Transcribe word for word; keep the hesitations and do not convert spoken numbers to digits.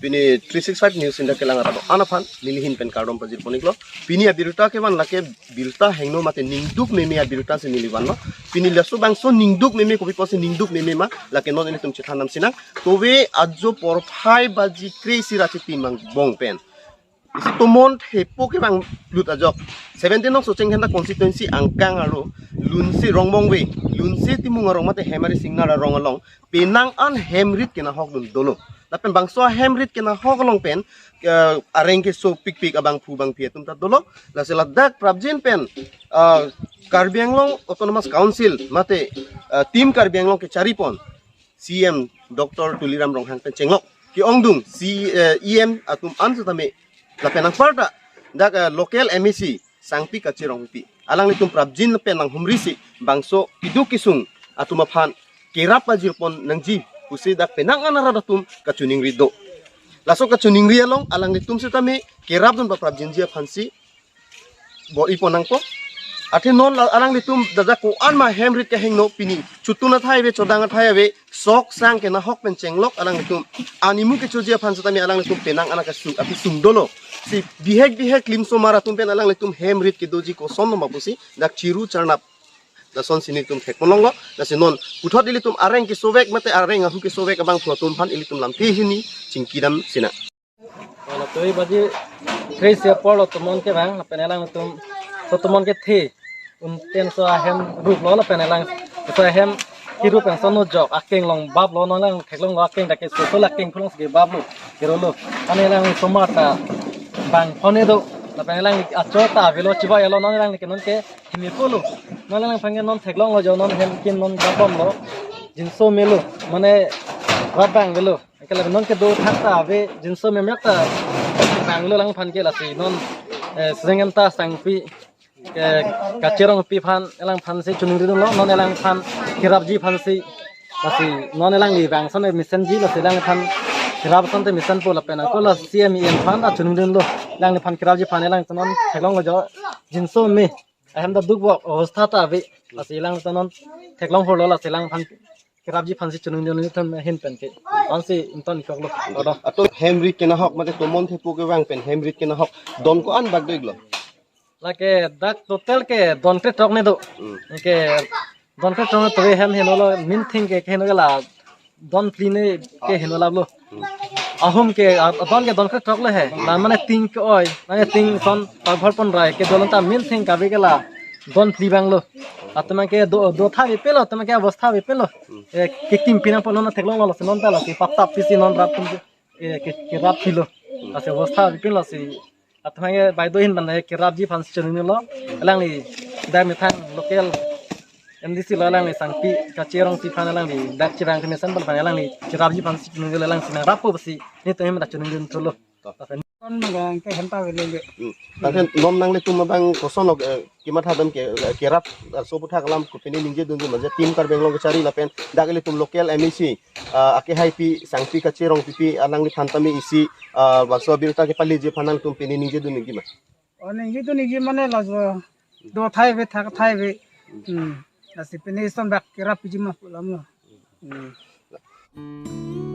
Pini three six five News India kelang arat do-an aphan neli ahin pen kardom pajir pon-iklo. Pini abirta kevan lake birta heno mate ningduk meme abirta si neli vanlo. Pini laso bangso ningduk meme kopi pusi ningduk meme ma, lake non ilitum chethan nam sinang. Tove ajo porphai baji kre-isi ra chitim angbong pen isi tomon thepo kevang lut ajok seventeen Nong Socheng Dhenta constituency angkang arlo Lunse Rongbongve, Lunse Timung arong mate Hemari Singnar arong along penang an hem rit kenahok dun dolo. Lapen bangso hem rit kenahok along pen, eh, areng keso pikpik abangphu bangphi atum ta dolo. Lasi ladak prapjin pen, eh, Karbi Anglong Autonomous Council mate, eh, Team Karbi Anglong kechari pon C M Doctor Tuliram Ronghang pen chenglok ke-ongdung si, eh, E M atum an setame lapen anparta dak, eh, local M A C Sangpi Kache Rongpi alanglitum prapjin pen nanghumri si bangso keduk kesung atum aphan kerap pajir pon nangji pusi dak penang an arat atum kachiningri do. Laso kachiningri along alanglitum setame kerap dun ba prapjinji aphansi bor-i pon nangpo. Athe non la-, alanglitum dada ko-an ma hem rit kehingno pini chutun athai ave, chodang athai ave, sok sang kenahok pen chenglok alanglitum animu kechoji aphan setame alanglitum penang an akesung, akesung dolo. Si bihek bihek lim osomar atum pen alanglitum hem rit kedoji kosonlo ma pusi dak chiru charnap lason si nelitum thek pon longlo. Lasi non puthot ilitum areng kesovek mate areng ahu kesovek abangphu atum aphan ilitum lamthe hini chingkidam sinang. Wala toi baji kre-isi apor lo tomon kevang, lapen alanglitum so tomon kethe, unten so ahem ruk lo, lapen alang so ahem kiru pen so no jok akeng long bap lo, non lang theklonglo akeng dak keso so la akeng phulong si bap lo, kero lo. Ani alang osomar ta bang phone do, lapen alang acho ta avelo chibai lo, non lang ke non ke himi pulo. Non lang aphan ke non theklonglo jo, non hem kin non bap bom lo. Jinso melo, mane rat bang avelo. Ke lapen non kedo thak ta ave, jinso meme ta bang lo alang aphan ke. Lasi non, eh, Socheng Dhenta Sangpi ke Kache Rongpi aphan, alang aphan si chiningri dunlo, non alang aphan kerapji aphansi. Lasi non alangli bang ason mesenji, lasi alang aphan kerap ason te mesenpo lapen ako la C M E M aphan ta chiningri dunlo. Alangliphan kerapji aphan alang non theklonglo jo, jinso me ahem ta dukvok obostha ta ave. Lasi alang non theklong holo, lasi alang aphan kerapji aphansi chiningri dun nelitum ahin pen ke. Ansi ington-ik koklo, odo. Atum hem rit kenahok mate tomon thepo kevang pen hem rit kenahok don ko-an bak do-iklo? Lake dak total ke don krethrok ne do. Hmm. Ke don krethrok ne tove hem heno lo, min thing ke heno ke la don phli ne ke heno laplo. Hmm. Ahum ke, a, don ke don krethrok le he. La mane ting ke-oi, mane ting son parbhor pon rai ke dolon ta min thing kave ke la don phli vanglo. Atum ke do, do tha ave pelo, atum ke obostha ave pelo. Hmm. Eh, kekim pinang pon non theklonglo, lasi non ta lasi patap pisi non rat atum ke, eh, ke, kerap pilo. Lasi obostha ave pelo si atum ke bai do ahin ban kerapji aphansi chiningri lo. Alangli dak methang local M D C lo, alangli Sangpi Kache Rongpi aphan alangli dak chevang kemesen pon aphan alangli kerapji aphansi chiningri lo, alangsi nangrappo pusi nelitum hem dak chiningri dun thulo. Ton magang ke henta velele. Hmm. Tangke non nanglitum abang koson lo, eh, kematha dam ke, eh, kerap, eh, so aputhak alam kopine ningje dunji ma, je Team Karbi Anglong kechari lapen dak ilitum local M A C, ah, akehaipi Sangpi Kache Rongpipi alangliphan tame isi, ah, bangso abirta kepaleji aphan nangtum pine ningje dun nangji ma? O, ningje dun nangji mane laso do thai ave, thak thai ave. Hmm. Lasi pine ison bak kerap piji ma pu alam lo. Hmm.